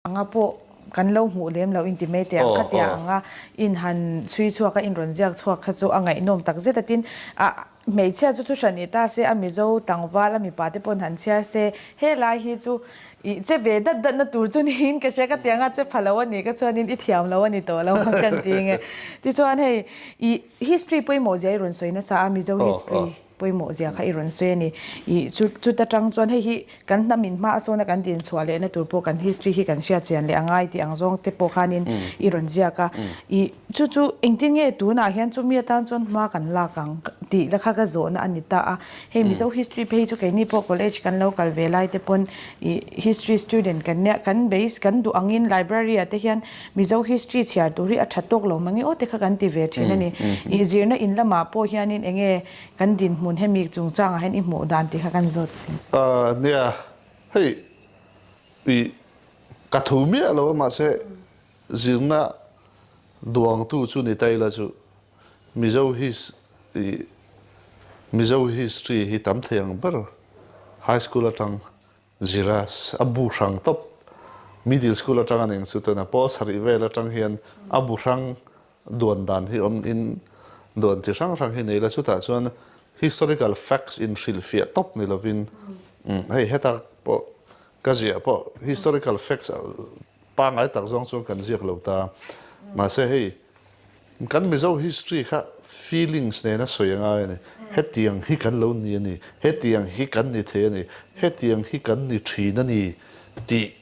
Anga pawh kan lo hmuh lem loh inti mai teh ang khatia anga in han chhui chhuak a in rawn ziak chhuak kha chu a ngaihnawm tak zet a tin a hmeichhia chu thu hran ni ta se a Mizo tlangval a mipa te pawn han chhiar se helai hi chu ih che ve dat dat na tur chu niin ka hria ka ti anga che pha lo a nih ka chuanin i thiam lo a ni tawh lo ang kan ti nge tichuan hei ih history pawimawh zia i rawn sawi nasa a Mizo history. Pawimawh zia kha i rawn sawi a ni. Ih, chu chuta tang chuan hei hi kan hnam in hma a sawna kan din chhuah lehna tur pawh kan history hi kan hriat chian leh a ngai tih ang zawng te pawh khanin i rawn ziak a. Ih, chu chu engtin nge tunah hian chumi atan chuan hma kan lak ang tih la kha ka zawhna a ni ta a. Hei Mizo history phei chu keini pawh college kan lo kal ve lai te pawn ih history student kan nia kan base kan duh angin library ah te hian Mizo history chhiar tur hi a tha tawk lo mang i aw te kha kan ti ve thin a ni. Ih zirna in lamah pawh hianin eng nge kan dinhmun hemi chungchangah hian i hmuh dan tih kha kan zawt thin che. Nia, hei ih ka thu miah lo a mahse zirna duangtu chu ni ta ila chu Mizo his ih Mizo history hi tam thei ang ber high school atang Zira a bu hrang tawp. Middle school atang an eng chu tuna pawl sarih vel atang hian a bu hrang duan dan hi awm in duan chi hrang hrang hi nei la chutah chuan historical facts in hrilhfiah tawp ni lovin hei heta pawh ka ziah pawh historical facts pangngai tak zawng chuan kan ziak lo ta mahse hei Kan Mizo history kha feelings nena sawi a ngai a ni. Hetiang hi kan lo ni a ni, hetiang hi kan ni thei a ni, hetiang hi kan ni thin a ni tih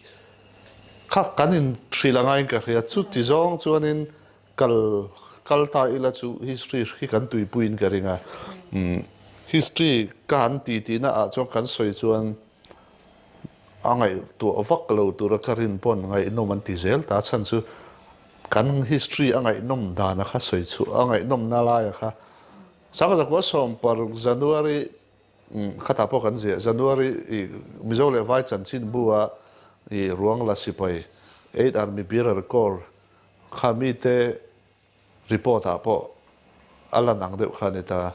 kha kan inhrilh a ngaiin ka hria. Chuti zawng chuanin kal kal ta ila chu history hi kan tuipuiin ka ring a. History ka han ti tihna ah chuan kan sawi chuan a ngaihtuah vak lo tura ka rin pawn ngaihnawm an ti zel ta chhan chu Kan history a ngaihnawm dan a kha sawi chhuah a ngaihnawmna lai a kha Sangzakua 16 January khatah pawh kan ziah January i Mizo leh Vai chanchin bu a i ruang la sipai Eight Army Bearer Corps kha mite report ah pawh A lan ang deuh kha a ni ta.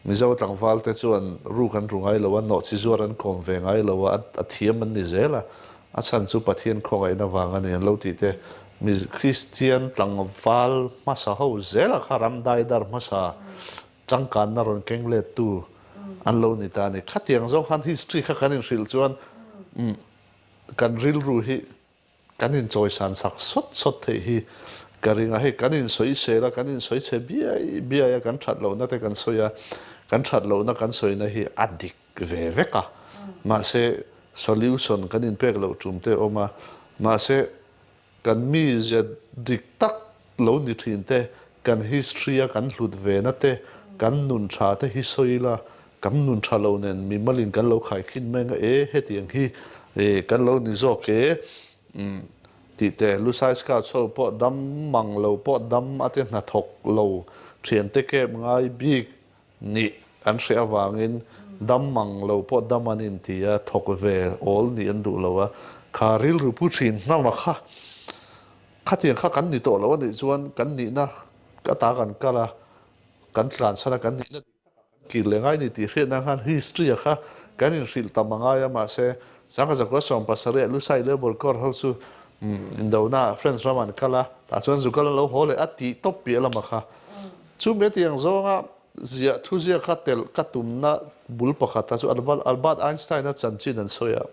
Mizo tlangval te chuan ruk an ru ngai lo a, nawhchi zuar an kawm ve ngai lo a, a thiam an ni zel a, a chhan chu Pathian khawngaihna vang a ni an lo tih te. Miz Kristian tlangval hmasa ho zela kha ram daidar hmasa changkanna rawn keng let tu an lo ni ta a ni. Khatiang zawng khan history kha kan inhrilh chuan kan rilru hi Kan inchawisan sak sawt sawt theih hi ka ring a, hei kan insawisel a, kan insawichhe biai biai a, kan that lohna te kan sawi a, kan that lohna kan sawina hi a dik ve vek a, mahse solution kan inpek loh tum te a awm a, mahse kan mizia dik tak lo ni thin te, kan history a kan hlut ve na te, kan nun tha te hi sawi ila, kan nun tha lo nen mimalin kan lo khaikhin mai ang a, e hetiang hi e kan lo ni zawk e umm tih te, Lusai Scouts ho pawh dam mang lo pawh dam a te hnathawk lo thiante kep ngai bik nih an hreh avangin dam mang lo pawh dam an inti a, thawk ve awl nih an duh lo a, kha rilru pu thin hnam a kha. Khatiang kha kan ni tawh lo a nih chuan kan nihna ata kan kal a, kan tlansan a, kan nihna dik takah kan kir leh ngai ni tih hriatna khan history a kha kan inhrilh tam a ngai a, mahse Sangkazakua 70 ah Lusai Labour Corps ho chu indona French ram an kal a, tah chuan Zukal an lo haw leh a tih tawp piah lama kha chumi a tiang zawnga ziah thuziak kha telh ka tumna bul pakhat a chu Albert Einstein-a chanchin an sawi a.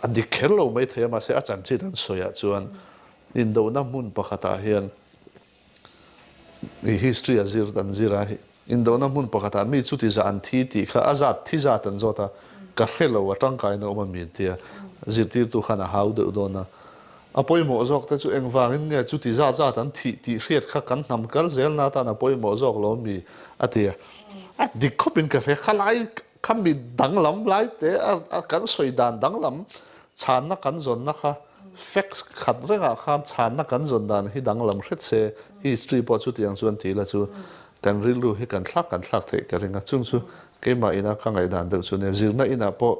A dik kher lo mai thei a, mahse a chanchin an sawiah chuan indona hmun pakhatah hian i history a zir an zir a, indona hmun pakhatah mi chuti zah an thi tih kha a zat thi zat an zawt a, ka hre lo a tangkaina awm a mi an ti a, zirtirtu khan a hau deuh dawn a. A pawimawh zawk te chu engvangin nge chuti zat zat an thih tih hriat kha kan hnam kal zelna atan a pawimawh zawk lo mi a ti a, a dik khawpin ka hria khalai Kha mi danglam lai te a kan sawi dan danglam chhanna kan zawnna kha facts khat rengah khan chhanna kan zawn dan hi danglam hret se history pawh chutiang chuan ti ila chu kan rilru hi kan thlak kan thlak theih ka ring a chung chu keimah ina ka ngaihdan deuh chu nia zirna inah pawh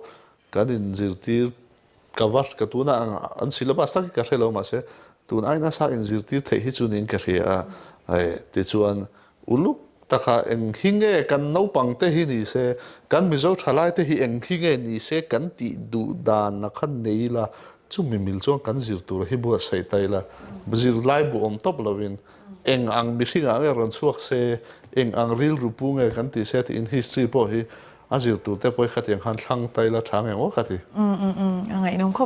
kan inzirtir Ka va ka tuna ang an syllabus tak hi ka hre lo mahse tun ai nasa inzirtir theih hi chu niin ka hria a, hei tichuan uluk taka eng hi nge kan naupang te hi ni se, kan Mizo thalai te hi eng hi nge ni se kan tih duh dan a kha nei ila. Chumi mil chuan kan zir tur hi buatsaih ta ila, zirlai bu awm tawp lovin eng ang mihringah nge rawn chhuak se, eng ang rilru pu nge kan tih se tiin history pawh hi a zir tur te pawh hi khatiang khan thlang ta ila tha ngei maw ka ti. A ngaihnawm khawp.